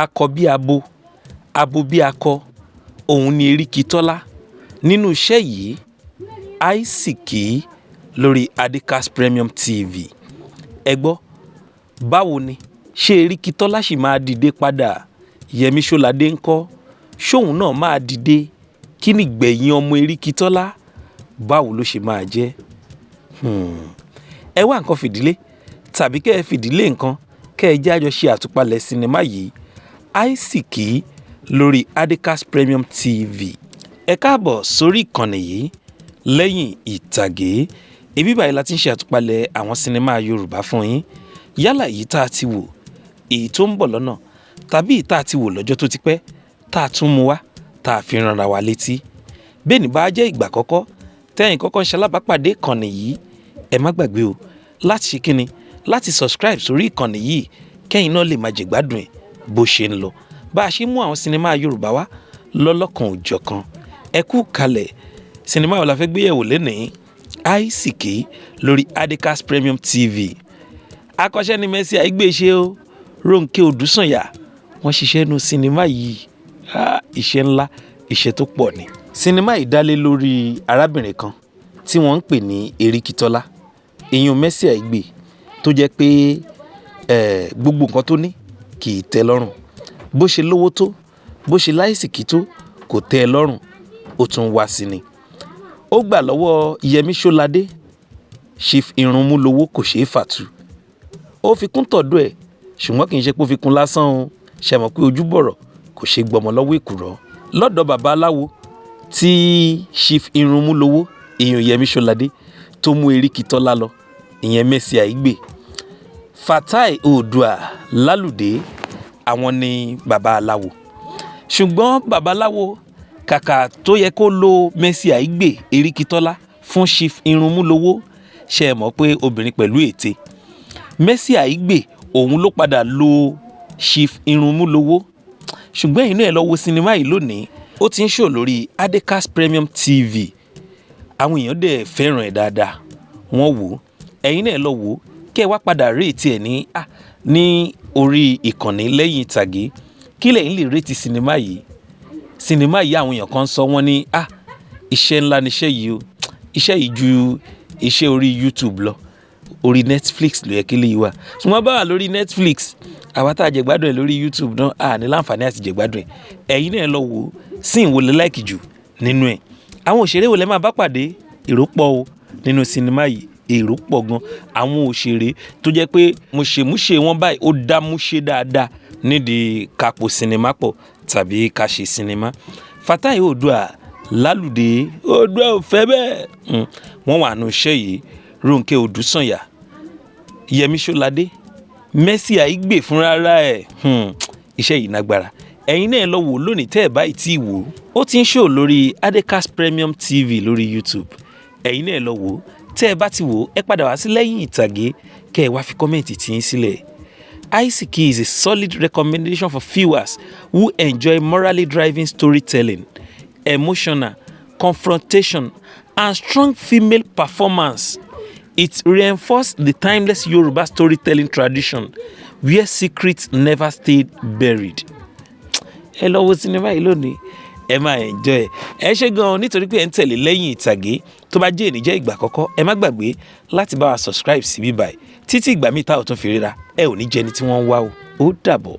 Akọ bí abo, abo bí akọ, òun ni Erikitola nínú iṣẹ́ yìí, Aísìkí, lórí Adekaz Premium TV. Ẹ gbọ́, báwo ni ṣé Erikitola sì máa dìde padà? Yẹmi Ṣọ́ládé ńkọ́? Ṣóun náà máa dìde? Kí ni ìgbẹ̀yìn ọmọ Erikitola? Báwo ló ṣe máa jẹ́? Ẹ wá nǹkan fìdílé tàbí kẹ́ ẹ fìdílé nǹkan, kẹ́ ẹ jẹ́ àjọ ṣe àtúpalẹ̀ sinimá yìí, Aísìkí, lórí Adekaz Premium TV. Ẹ káàbọ̀ sórí ìkànnì yìí, Lẹ́yìn Ìtàgé. Ibi báyìí la ti ń ṣe àtúpalẹ̀ àwọn sinimá Yorùbá fún yín, yálà èyí tá a ti wò, èyí tó ń bọ̀ lọ́nà, tàbí èyí tá a ti wò lọ́jọ́ tó ti pẹ́ tá a tún mú wá, tá a fi ránra wa létí. Bẹ́ẹ̀ ni bá jẹ́ ìgbà àkọ́kọ́ tẹ́yìn kọ́kọ́ ń ṣalábàápàdé ìkànnì yìí, ẹ má gbàgbé o láti ṣe kíni, láti subscribe sórí ìkànnì yìí, kẹ́yìn náà lè máa jẹ̀gbádùn ẹ̀ bó ṣe ń lọ, bá a ṣe mú àwọn sinimá Yorùbá wá lọ́lọ́kan òjọ̀kan. Ẹ kú kalẹ̀. Sinimá wo la fẹ́ gbéyẹ̀wò lénìí? Aísìkí, lórí Adekaz Premium TV. Akọ́ṣẹ́ ni Mercy Aigbe ṣe o. Rónkẹ́ Odùsànyà, wọ́n ṣiṣẹ́ nu sinimá yìí. Iṣẹ́ ńlá, iṣẹ́ tó pọ̀ ni. Sinimá yìí dá lé lórí arábìnrin kan tí wọ́n ń pè ní Erikitola, ìyún Mercy Aigbe, tó jẹ́ pé gbogbo nǹkan tó ní kì í tẹ́ lọ́rùn. Bó ṣe lówó tó, bó ṣe láìsìkí tó, kò tẹ́ ẹ lọ́rùn, ó tún wá sí ni. Ó gbà lọ́wọ́ Yẹmí Ṣọ́ládé, Chief Irunmúlówó, kò ṣeé fàtu. Ó fi kún tọ̀dọ̀ ẹ̀, ṣùgbọ́n kì í ṣe pé ó fi kún lásán o. Ṣe mọ̀ pé ojúbọ̀rọ̀ kò ṣe gbọmọ lọ́wọ́ èkùrọ́? Lọ́dọ̀ bàbá aláwo tí Chief Irunmúlówó, ìyẹn Yẹmí Ṣọ́ládé, tó mú Erikitola lọ, ìyẹn Mercy Aigbe, Fatai Oòduà Lálùdé, àwọn ni bàbá aláwo. Ṣùgbọ́n bàbá aláwo, kàkà tó yẹ kó lo Mercy Aigbe, Erikitola, fún Chief Irunmúlówó, ṣe é mọ̀ pé obìnrin pẹ̀lú ète, Mercy Aigbe, òun ló padà lo Chief Irunmúlówó. Ṣùgbọ́n ẹ̀yin náà, ẹ lọ wo sinimá yìí lónìí. Ó ti ń show lórí Adekaz Premium TV. Àwọn èèyàn dẹ̀ fẹ́ràn ẹ̀ dáadáa, wọ́n wò ó. Ẹ̀yin náà, ẹ lọ wò ó, kẹ́ ẹ wá padà rate ẹ̀ ní orí ìkànnì Lẹ́yìn Ìtàgé. Kí lẹ̀yin lè rate sinimá yìí? Sinimá yìí, àwọn èèyàn kan sọ, wọ́n ní, "Ah, iṣẹ́ ńlá níṣẹ́ yìí o. Iṣẹ́ yìí ju iṣẹ́ orí YouTube lọ. Orí Netflix ló yẹ kí lè wà." Ṣùgbọ́n bá wà lórí Netflix, àwa tá a jẹ̀gbádùn ẹ̀ lórí YouTube náà, a ní láǹfààní àti jẹ̀gbádùn ẹ̀. Ẹ̀yin náà, lọ wò ó. Sí ìwò lẹ like jù nínú ẹ̀? Àwọn òṣèré wo lẹ máa bá pàdé? Èrò pọ̀ o nínú sinimá yìí, èrò pọ̀ gan. Àwọn òṣèré tó jẹ́ pé mùṣemúṣe wọn báyìí, ó dá múṣe dáadáa nídìí kápò sinimá pọ̀ tàbí ká ṣe sinimá. Fatai Oòduà Lálùdé, Oòduà ò fẹ́ bẹ́ẹ̀, wọ́n wà nù iṣẹ́ yìí. Rónkẹ́ Odùsànyà, Yẹmí Ṣọ́ládé, Mercy Aigbe fúnra ẹ̀. Iṣẹ́ yìí nágbára. Ẹ̀yin náà, lọ wò lónìí tẹ́ ẹ̀ báyìí tí wò ó. Ó ti ń show lórí Adekaz Premium TV lórí YouTube. Ẹ̀yin náà, lọ wò ó. Tẹ́ ẹ bá ti wò ó, ẹ padà wá sí Lẹ́yìn Ìtàgé, kẹ́ ẹ wá fi comment tí yín sílẹ̀. Aisiki is a solid recommendation for viewers who enjoy morally driving storytelling, emotional confrontation, and strong female performance. It reinforced the timeless Yoruba storytelling tradition where secrets never stayed buried. Ẹ lọ wo sinimá yìí lónìí, ẹ máa enjoy ẹ. Ẹ ṣé gan-an nítorí pé ẹ ń tẹ̀lé Lẹ́yìn Ìtàgé. Tó bá jẹ́ èní jẹ́ ìgbà àkọ́kọ́, ẹ má gbàgbé láti bá wa subscribe sí bíbáyìí. Títí ìgbà míì tá ò tún fi ríra, ẹ ò ní jẹni tí wọ́n ń wá o. Ó dàbọ̀.